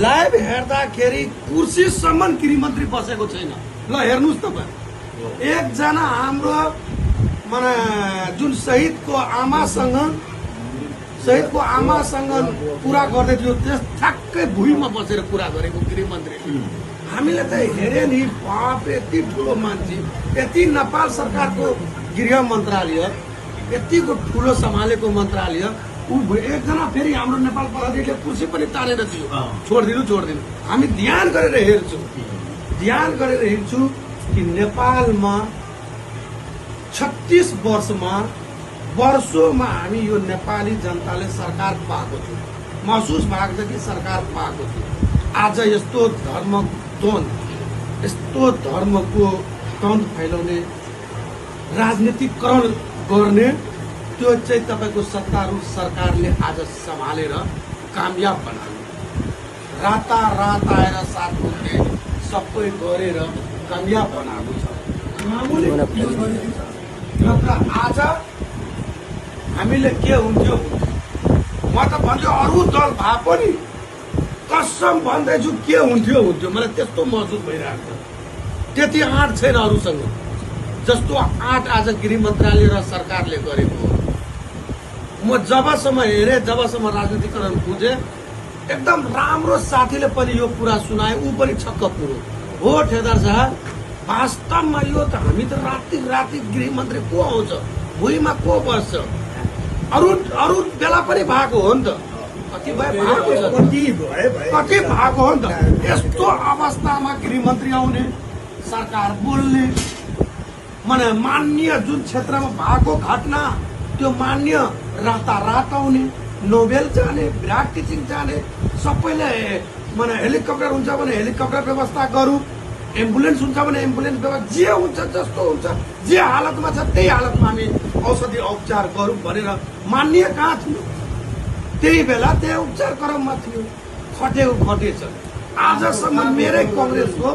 Live हेर्दाखेरि कुर्सीसम्म गृहमन्त्री बसेको छैन। ल हेर्नुहोस् तपाईँ, एकजना हाम्रो माने जुन शहीदको आमासँग कुरा गर्दै थियो त्यस ठ्याक्कै भुइँमा बसेर कुरा गरेको गृहमन्त्री। हामीले त हेरे नि, बाप यति ठुलो मान्छे, यति नेपाल सरकारको गृह मन्त्रालय, यतिको ठुलो सम्हालेको मन्त्रालय, ऊ एकजना फेरि हाम्रो नेपाल प्रहरीले कुर्सी पनि तानेर दियो। छोडिदिनु। हामी ध्यान गरेर हेर्छु कि नेपालमा 36 वर्षोमा हामी यो नेपाली जनताले सरकार पाएको थियो, महसुस भएको छ कि सरकार पाएको थियो। आज यस्तो धर्मको द्वन्द फैलाउने, राजनीतिकरण गर्ने त्यो चाहिँ तपाईको सत्तारूढ सरकारले आज सम्हालेर कामयाब बनायो। रातारात आएर 7 घन्टे सबै गरेर कामयाब बनाएको छ। आज हामीले के हुन्थ्यो, म त भन्छु अरू दल भए पनि कसम भन्दैछु के हुन्थ्यो। मलाई त्यस्तो महसुस भइरहेको छ। त्यति आँट छैन अरूसँग जस्तो आँट आज गृह मन्त्रालय र सरकारले गरेको। म जबसम्म हेरेँ, जबसम्म राजनीतिकरण बुझेँ, एकदम राम्रो साथीले पनि यो कुरा सुनाए, ऊ पनि छक्क पुरो हो। ठेदार साहब, वास्तवमा यो त हामी त राति गृहमन्त्री को आउँछ, भुइँमा को बस्छ, अरू बेला पनि भएको हो नि त। कति भएको हो नि त। यस्तो अवस्थामा गृहमन्त्री आउने, सरकार बोल्ने, माने मान्य जुन क्षेत्रमा भएको घटना त्यो मान्य रातारात आउने, नोबेल जाने, विराट टिचिङ जाने, सबैले माने हेलिकप्टर हुन्छ भने हेलिकप्टर व्यवस्था गरौँ, एम्बुलेन्स हुन्छ भने एम्बुलेन्स व्यवस्था, जे हुन्छ जस्तो हुन्छ, जे हालतमा छ त्यही हालतमा हामी औषधि उपचार गरौँ भनेर मान्य कहाँ थियो? त्यही बेला त्यही उपचार क्रममा थियो। खटेको खटेछ। आजसम्म मेरै कांग्रेसको